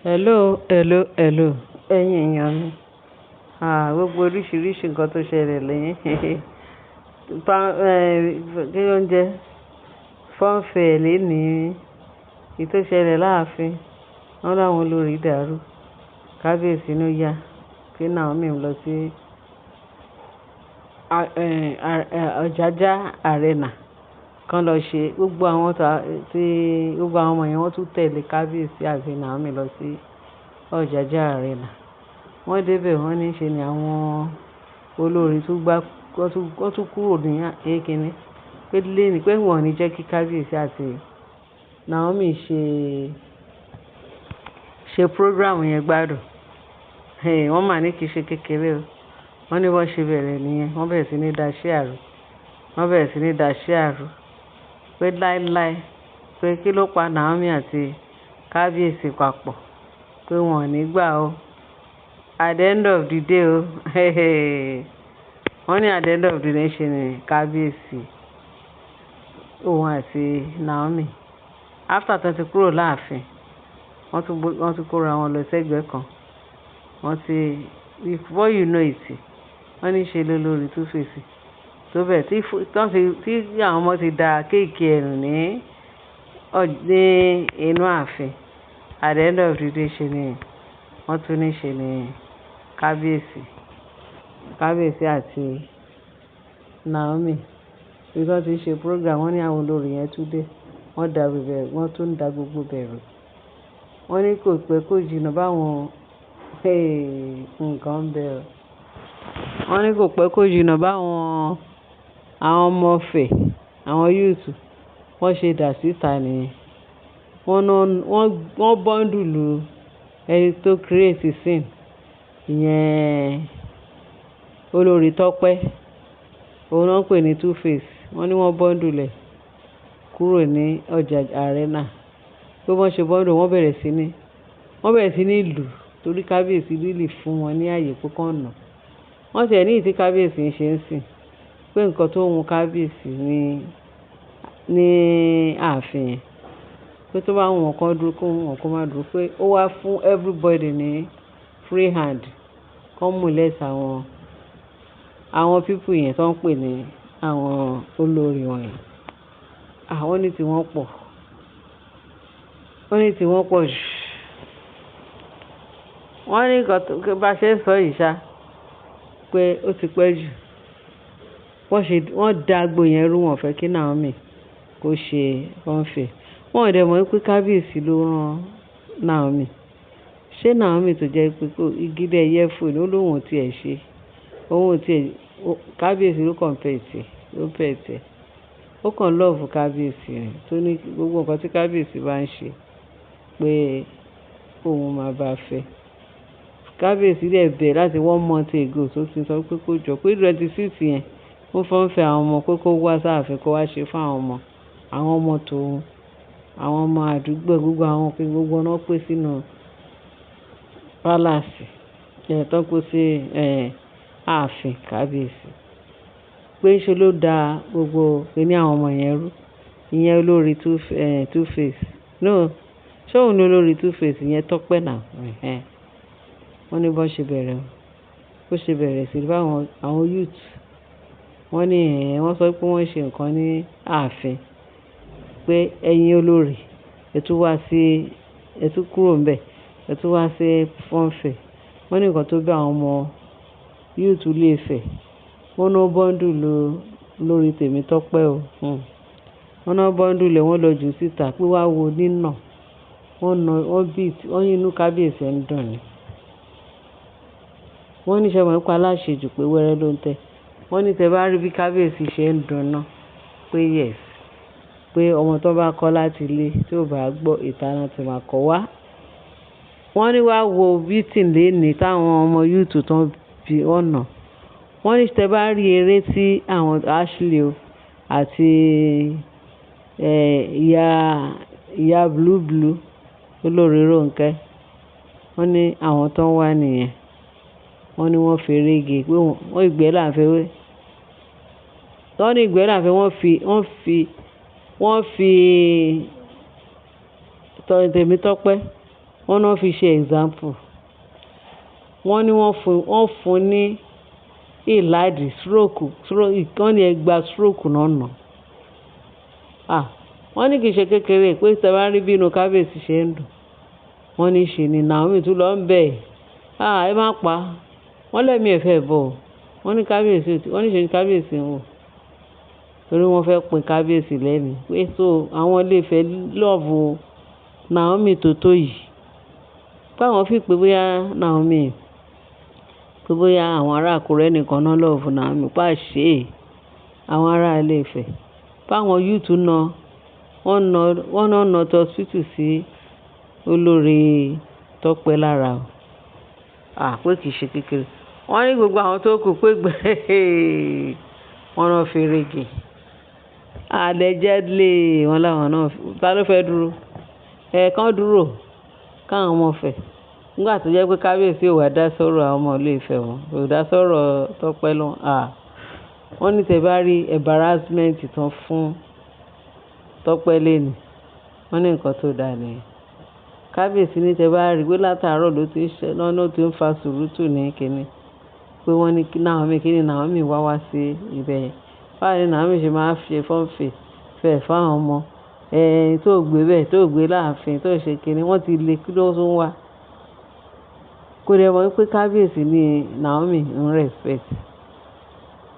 Hello, hello, hello. Ẹ̀yin èèyàn mi. Ah, gbogbo oríṣiríṣi nǹkan tó ṣẹlẹ̀ lẹ́yìn. Kí ló ń jẹ? Funfair lénìí. Èyí tó ṣẹlẹ̀ láàfin. Wọ́n láwọn olórí dàrú. Kábíyèsí ló yá. Kí Naomi lọ sí Ọ̀jájá Arena. Kán lọ ṣe gbogbo àwọn tí gbogbo àwọn ọmọ yẹn wọ́n tún tẹ̀lé Kábíyèsí àti Naomi lọ sí Ọ̀jájá Arena. Wọ́n dé bẹ̀ wọ́n ní ṣe ni àwọn olórí tún gbá, wọ́n tún kúrò ní kíni. Pé léèní pé wọ́n ò ní jẹ́ kí Kábíyèsí àti Naomi ṣe program yẹn gbádùn. Hey, wọ́n mà ní kí í ṣe kékeré o. Wọ́n ní wọ́n ṣe bẹ̀rẹ̀ nìyẹn. Wọ́n bẹ̀rẹ̀ sí ní da chair rú. Wọ́n bẹ̀rẹ̀ sí ní da chair rú. Pé láíláí, pé kí ló pa Naomi àti Kábíyèsí papọ̀. Pé wọ́n ò ní gbà ó. At the end of the day o. Wọ́n ní at the end of the day ṣe ni Kábíyèsí, òun àti Naomi. After tí wọ́n ti kúrò láàfin, wọ́n tún kóra wọn lọ sẹ́gbẹ̀ẹ́ kan. Wọ́n ti, before you know it, wọ́n ní ṣe lolórí Two Face. Tó bẹ́ẹ̀ tí, tí àwọn ọmọ ti da cake ẹ̀ nù ní inú ààfin. At the end of the day ṣe ni wọ́n tún ní ṣe ni Kábíyèsí àti Naomi. Bí wọ́n ti ṣe program, wọ́n ní àwọn olórí yẹn tún dé. Wọ́n da gbogbo ẹ̀, wọ́n tún da gbogbo bẹ̀ rú. Wọ́n ní kò pẹ́ kò jìnnà báwọn, hey, nǹkan ń bẹ o. Wọ́n ní kò pẹ́ kò jìnnà báwọn àwọn ọmọ Ifẹ̀, àwọn youth, wọ́n ṣe dà síta nìyẹn. Wọ́n ná, wọ́n bundle ẹni tó create scene, ìyẹn olórí Tọ́pẹ́, òun náà ń pè ní Two Face. Wọ́n ní wọ́n bundle ẹ̀ kúrò ní ọjà Arena. Bí wọ́n ṣe bundle, wọ́n bẹ̀rẹ̀ sí ní lù torí kábíyèsí really fún wọn ní ààyè pé kí wọ́n nà. Wọ́n sì ẹ ní ìdí tí kábíyèsí ń ṣe ń sìn, pé nǹkan tó wù kábíyèsí ní ààfin yẹn, pé tó bá wù wọ́n kó dúró, kó wù wọ́n kó má dúró, pé ó wá fún everybody ní free hand kó molest àwọn people yẹn tó ń pè ní àwọn olórí wọ̀nyí. Àwọn ní tí wọ́n pọ̀. Wọ́n ní tí wọ́n pọ̀ jù. Wọ́n ní nǹkan tó bá ṣe ń sọ yìí ṣá, pé ó ti pẹ́ jù. Wọ́n ṣe, wọ́n da agbo yẹn rú, wọ́n fẹ́ kí Naomi kó ṣe funfair. Wọ́n ò dẹ̀ mọ̀ wípé kábíyèsí ló rán Naomi. Ṣé Naomi tó jẹ́ pé kó igi dẹ̀ yẹ fún ní ó lóun ò tí ì ṣe. Òun ò tí ì, kábíyèsí ló kàn pet ẹ̀, ló pet ẹ̀. Ó kàn love kábíyèsí rẹ̀ tó ní gbogbo nǹkan tí kábíyèsí bá ń ṣe pé òun máa bá fẹ́. Kábíyèsí dẹ̀ bẹ̀ láti one month ago tó ti sọ pé kó jọ pé 26 yẹn ó funfair àwọn ọmọ pé kó wá sáàfin kó wá ṣe fún àwọn ọmọ tòun, àwọn ọmọ àdúgbò, gbogbo àwọn pé gbogbo wọn pé sínú palace, ẹ̀ tó kó sí, ẹ́, ààfin kábíyèsí. Pé ṣe ló da gbogbo kíní àwọn ọmọ yẹn rú. Ìyẹn olórí Two Face. No, ṣé òun ni olórí Two Face? Ìyẹn Tọ́pẹ́ náà. Ẹ̀hẹn. Wọ́n ní bó ṣe bẹ̀rẹ̀ o. Bó ṣe bẹ̀rẹ̀ sí bá àwọn youth. Wọ́n ní ẹ̀, wọ́n sọ pé wọ́n ṣe nǹkan ní ààfin. Pé ẹ̀yin olórí, ẹ tún wá sí, ẹ tún kúrò níbẹ̀, ẹ tún wá sí funfair. Wọ́n ní nǹkan tó bá àwọn ọmọ youth ilé Ifẹ̀. Wọ́n ná bundle olórí Tèmítọ́pẹ́ o. Wọ́n ná bundle ẹ̀, wọ́n lọ jù síta pé wá wo nínà. Wọ́n na, wọ́n beat, wọ́n ní inú kábíyèsí ń dùn ni. Wọ́n ní ṣé mọ̀ pé aláṣejù pé wẹ́rẹ́ ló ń tẹ́. Wọ́n ní tẹ bá rí bí kábíyèsí ṣe ń dùn náà pé yes, pé ọmọ tó bá kọ́ láti ilé tí ò bá gbọ́ ìta náà tí máa kọ́ wá. Wọ́n ní wá wo beating léni táwọn ọmọ youth tó ń fi wọ́n nà. Wọ́n ní tẹ bá rí eré tí àwọn Ashley o àti, ẹ́, ìyá Blue Blue, olórí Ronke. Wọ́n ní àwọn tó ń wá nìyẹn. Wọ́n ní wọ́n fi eré ge pé wọ́n ìgbẹ́ là ń fi wé. Wọ́n ní ìgbẹ́ là ń fi wọ́n fi Tèmítọ́pẹ́. Wọ́n náà fi ṣe example. Wọ́n ní wọ́n fún ní ìlàdí stroke, wọ́n ní ẹgba stroke náà nà. Ah, wọ́n ní kì í ṣe kékeré pé tẹ bá rí bí inú kábíyèsí ṣe ń dùn. Wọ́n ní ṣe ni Naomi tún lọ ń bẹ̀. Ah, ẹ má pa. Wọ́n lẹ́mí ẹ̀ fẹ́ bọ̀. Wọ́n ní kábíyèsí, wọ́n ní ṣe ni kábíyèsí ń wò. Torí wọ́n fẹ́ pín kábíyèsí lẹ́mi. Pé so àwọn ilé Ifẹ̀ love Naomi tó tó yìí. Pé àwọn fi pé bóyá Naomi, pé bóyá àwọn ará Àkúrẹ́ nìkan náà love Naomi. Pé àṣé àwọn ará ilé Ifẹ̀. Pé àwọn youth náà, wọ́n náà na hospital sí olórí Tọ́pẹ́ lára o. Ah, pé kì í ṣe kékeré. Wọ́n ní gbogbo àwọn tó kù pé gbẹ́ wọ́n náà fi rege. Allegedly wọ́n láwọn náà, ta ló fẹ́ dúró? Ẹ̀ẹ̀kan dúró káwọn ọmọ Ifẹ̀. Nígbà tó jẹ́ pé kábíyèsí ò wá dá sọ́rọ̀ àwọn ọmọ ilé Ifẹ̀ mọ́, kò dá sọ́rọ̀ Tọ́pẹ́ lọ. Ah, wọ́n ní tẹ bá rí embarrassment tán fún Tọ́pẹ́ lónìí, wọ́n ní nǹkan tó dáa nìyẹn. Kábíyèsí ní tẹ bá rí pé látàárọ̀ ló ti ń ṣe, ló ti ń fa sùúrùtù ní kíni. Pé wọ́n ní kí Naomi, kí ni Naomi wá wá sí ibẹ̀ yẹn. Báwo ni Naomi ṣe máa ń ṣe funfair fún àwọn ọmọ. Ẹ tó gbé bẹ́ẹ̀, tó gbé láàfin, tó ṣe kíni, wọ́n ti lé kí ló tún wá. Kò dẹ̀ mọ̀ wípé kábíyèsí ni Naomi ń respect.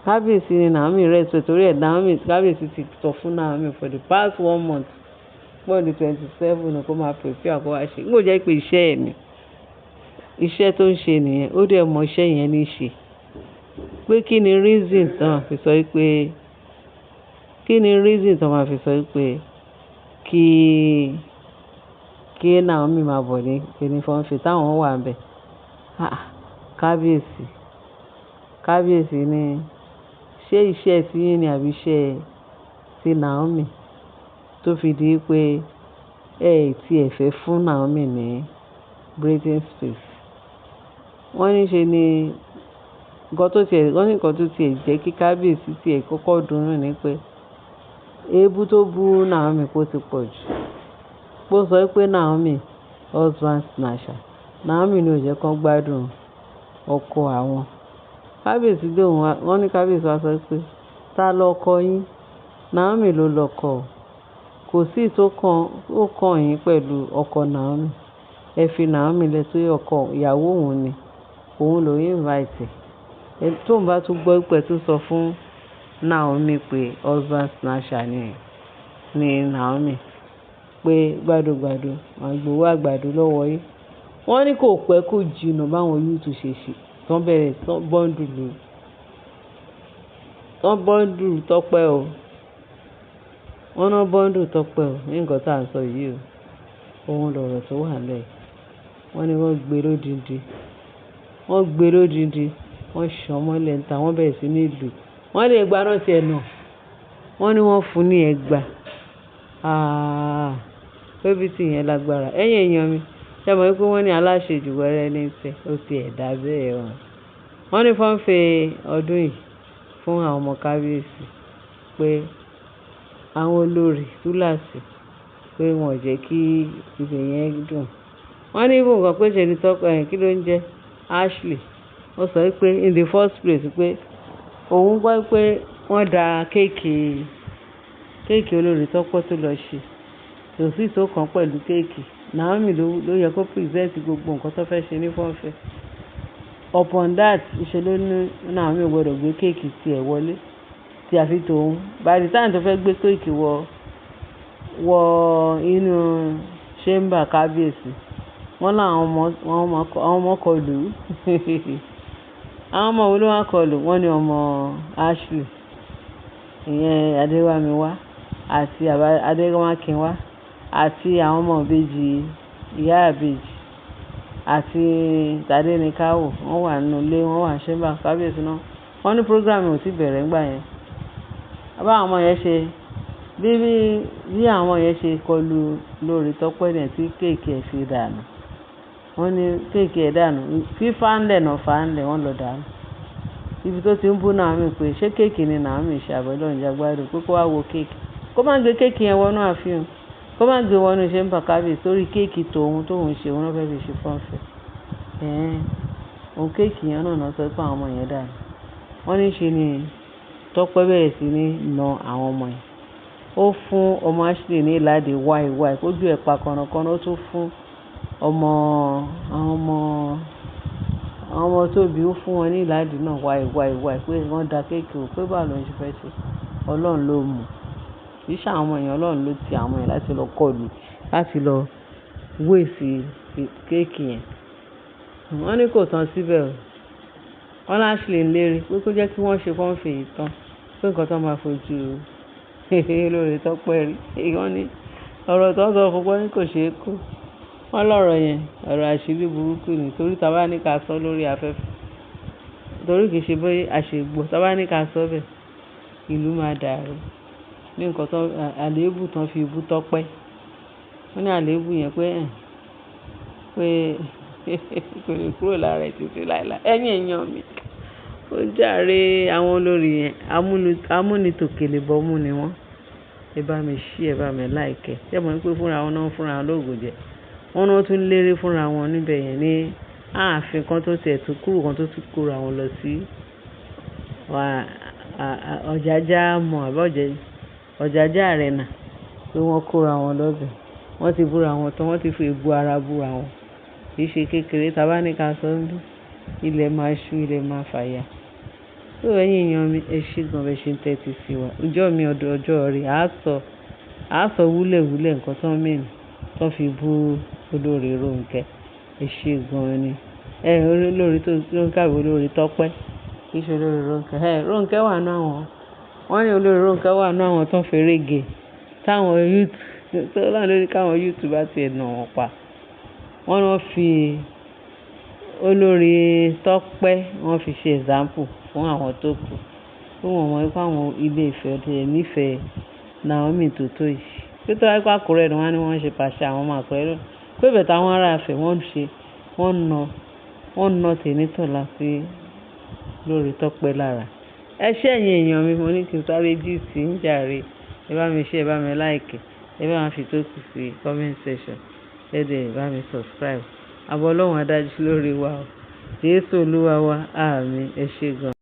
Kábíyèsí ni Naomi respect torí ẹ̀ Naomi, kábíyèsí ti sọ fún Naomi for the past one month. Pé on the 27 kó máa prepare kó wá ṣe. Nígbà ó jẹ́ pé iṣẹ́ ẹ̀ ni. Iṣẹ́ tó ń ṣe nìyẹn. Ó dẹ̀ mọ iṣẹ́ yẹn ní ṣe. Pé kí ni reason tí wọ́n fi sọ wípé, kí ni reason tí wọ́n máa fi sọ wípé kí Naomi máa bọ̀ ní kíni funfair táwọn wà níbẹ̀. Ah, kábíyèsí, kábíyèsí ní ṣé iṣẹ́ tí yín ni àbí iṣẹ́ tí Naomi tó fi di pé ẹ tí ẹ fẹ́ fún Naomi ní breathing space. Wọ́n ní ṣe ni nǹkan tó ti ẹ̀, wọ́n ní nǹkan tó ti ẹ̀ jẹ́ kí kábíyèsí tí ẹ kọ́kọ́ dùn ní pé èébú tó bú Naomi kó ti pọ̀ jù. Ó sọ pé Naomi husband snatcher. Naomi ni ò jẹ́ kó gbádùn ọkọ àwọn. Kábíyèsí lóhùn wá, wọ́n ní kábíyèsí wá sọ pé ta lọkọ yín? Naomi ló lọkọ o. Kò sí tó kan, ó kan yín pẹ̀lú ọkọ Naomi. Ẹ fi Naomi lẹ tó ọkọ ìyàwó òun ni. Òun ló invite ẹ. Tó ń bá tún gbọ́ pé tó sọ fún Naomi pé husband snatcher ni Naomi. Pé gbádùgbàdù, máa gbowó àgbàdo lọ́wọ́ yín. Wọ́n ní kò pẹ́ kò jìnnà báwọn youth ṣe ṣe. Tán bẹ̀rẹ̀ tán bundle, tán bundle Tọ́pẹ́ o. Wọ́n ná bundle Tọ́pẹ́ o ní nǹkan tí à ń sọ yìí o. Òun lọ̀rọ̀ tó wà nílẹ̀. Wọ́n ní wọ́n gbé lódindi. Wọ́n gbé lódindi. Wọ́n ṣán mọ́lẹ̀ níta, wọ́n bẹ̀rẹ̀ sí ní lù. Wọ́n lè gba náà tí ẹ nà. Wọ́n ní wọ́n fún ní ẹgba. Ah, pé bí tí yẹn lágbára. Ẹ̀yin èèyàn mi, ṣé ẹ mọ̀ wípé wọ́n ní aláṣejù wẹ́rẹ́ ní tẹ́, ó ti ẹ̀ dá bẹ́ẹ̀ wọ́n. Wọ́n ní funfair ọdún yìí fún àwọn ọmọ kábíyèsí pé àwọn olórí túláàsì pé wọ́n ò jẹ́ kí ibẹ̀ yẹn dùn. Wọ́n ní even gan pé ṣe ni Tọ́pẹ́, kí ló ń jẹ́ Ashley. Ó sọ wípé in the first place pé òun gbọ́ pé wọ́n da cake olórí Tọ́pẹ́ tó lọ ṣe. Kò sí tó kan pẹ̀lú cake. Naomi ló yẹ kó present gbogbo nǹkan tó fẹ́ ṣe ní funfair. Upon that, ìṣe ló ní Naomi ò gbọdọ̀ gbé cake tí ẹ wọlé tí a fi tó òun. By the time tó fẹ́ gbé cake wọ inú chamber kábíyèsí, wọ́n láwọn ọmọ, àwọn ọmọ kọlù. Àwọn ọmọ wo ló wá kọlù? Wọ́n ní ọmọ Ashley, ìyẹn Adéwámiwá àti Adémákinwá àti àwọn ọmọ ìbejì, ìyá ìbejì àti Tádéníkáwò. Wọ́n wà nínú ilé, wọ́n wà ní chamber kábíyèsí náà. Wọ́n ní program ò tí bẹ̀rẹ̀ nígbà yẹn. Bí àwọn ọmọ yẹn ṣe, bí àwọn ọmọ yẹn ṣe kọlù olórí Tọ́pẹ́ ní tí cake ẹ̀ fi dànù. Wọ́n ní cake ẹ̀ dànù. Fífá ńlẹ̀ náà fà ńlẹ̀ wọ́n lọ dànù. Ibi tó ti ń bú Naomi pé ṣé cake ni Naomi ṣe àbí Ọlọ́run jẹ́ gbádùn pé kó wá wo cake. Kó má gbé cake yẹn wọnú ààfin o. Kó má gbé wọnú chamber kábíyèsí torí cake tòun tóun ṣe, òun ló fẹ́ fi ṣe funfair. Ẹ̀hẹn, òun cake yẹn náà sọ pé àwọn ọmọ yẹn dànù. Wọ́n ní ṣe ni Tọ́pẹ́ bẹ̀rẹ̀ sí ní na àwọn ọmọ yẹn. Ó fún ọmọ Ashley ní ìlàdí wáì wáì, kójú ẹ̀ pa kànnàkànnà. Ó tún fún ọmọ àwọn ọmọ Tóbi, ó fún wọn ní ìlàdí náà wáì wáì wáì pé wọ́n da cake rú, pé báwo ló ń ṣe fẹ́ ṣe. Ọlọ́run ló mọ̀. Kì í ṣe àwọn ọmọ yẹn, Ọlọ́run ló ti àwọn ọmọ yẹn láti lọ kọlù, láti lọ waste cake yẹn. Wọ́n ní kò tán síbẹ̀ o. Wọ́n ní Ashley ń lérí pé kó jẹ́ kí wọ́n ṣe funfair yìí tán, pé nǹkan tó máa fojú olórí Tọ́pẹ́ rí. Wọ́n ní ọ̀rọ̀ tó ń sọ fún pé kò ṣe é kó. Wọ́n lọ̀rọ̀ yẹn, ọ̀rọ̀ àṣírí burúkú ni torí tí a bá ní ká sọ lórí afẹ́fẹ́, torí kì í ṣe bí a ṣe gbọ́. Tí a bá ní ká sọ bẹ́ẹ̀, ìlú máa dàrú. Ní nǹkan tó àléébù tán fi bú Tọ́pẹ́. Wọ́n ní àléébù yẹn pé ẹ̀, pé kò lè kúrò lára ẹ̀ títí láéláé. Ẹ̀yin èèyàn mi, ó jàre àwọn olórí yẹn, amúnitòkèlè bọ́mú ni wọ́n. Ẹ bá mi share, ẹ bá mi like ẹ. Ṣé ẹ mọ̀ pé fúnra wọn náà ń fúnra wọn lóògùn jẹ? Wọ́n ní wọ́n tún lérí fúnra wọn níbẹ̀ yẹn ní ààfin kan tó tiẹ̀ tún kúrò kan tó tún kóra wọn lọ sí Ọ̀jájá mọ̀ àbí Ọ̀jájá Arena pé wọ́n kóra wọn lọ bẹ̀. Wọ́n ti búra wọn tán, wọ́n ti fi èébú ara búra wọn. Kì í ṣe kékeré. Tí a bá ní ká sọ níbí, ilẹ̀ máa ṣú, ilẹ̀ máa fàya. So ẹ̀yin èèyàn mi, ẹ ṣé gan bẹ ṣe ń tẹ́tí sí wa. Ọjọ́ mi ọdún ọjọ́ rí, a sọ wúlẹ̀wúlẹ̀ nǹkan tó mean tó fi bú olórí Rónkẹ́. Ẹ ṣé gan ni. Ẹ olórí tó ń kàwé olórí Tọ́pẹ́. Kì í ṣe olórí Rónkẹ́. Ẹ Rónkẹ́ wà nínú àwọn, wọ́n ní olórí Rónkẹ́ wà nínú àwọn tó ń feré gé. Táwọn youth, tó Ọlọ́run ló ní káwọn youth bá ti ẹ̀ nà wọ́n pa. Wọ́n ní wọ́n fi olórí Tọ́pẹ́, wọ́n fi ṣe example fún àwọn tó kù. Pé wọ́n mọ̀ wípé àwọn ilé ìfẹ́ tí ẹ nífẹ̀ẹ́ Naomi tó tó yìí. Pé tó bá jẹ́ pé Àkúrẹ́ ni wọ́n ní wọ́n ṣe pàṣẹ àwọn ọmọ Àkúrẹ́ lónìí. Pé but àwọn ará Ifẹ̀ wọ́n ṣe, wọ́n na tèmi tọ̀la sí olórí Tọ́pẹ́ lára. Ẹ ṣé ẹ̀yin èèyàn mi, mo ní kí n sáré gist yín jàre. Ẹ bá mi share, ẹ bá mi like, ẹ bá mi fi tó kù sí comment section. Ẹ dẹ̀ bá mi subscribe. Àbọ̀ Ọlọ́run á dájú lórí wa o. Jésù Olúwa wa. Àmín. Ẹ ṣé gan.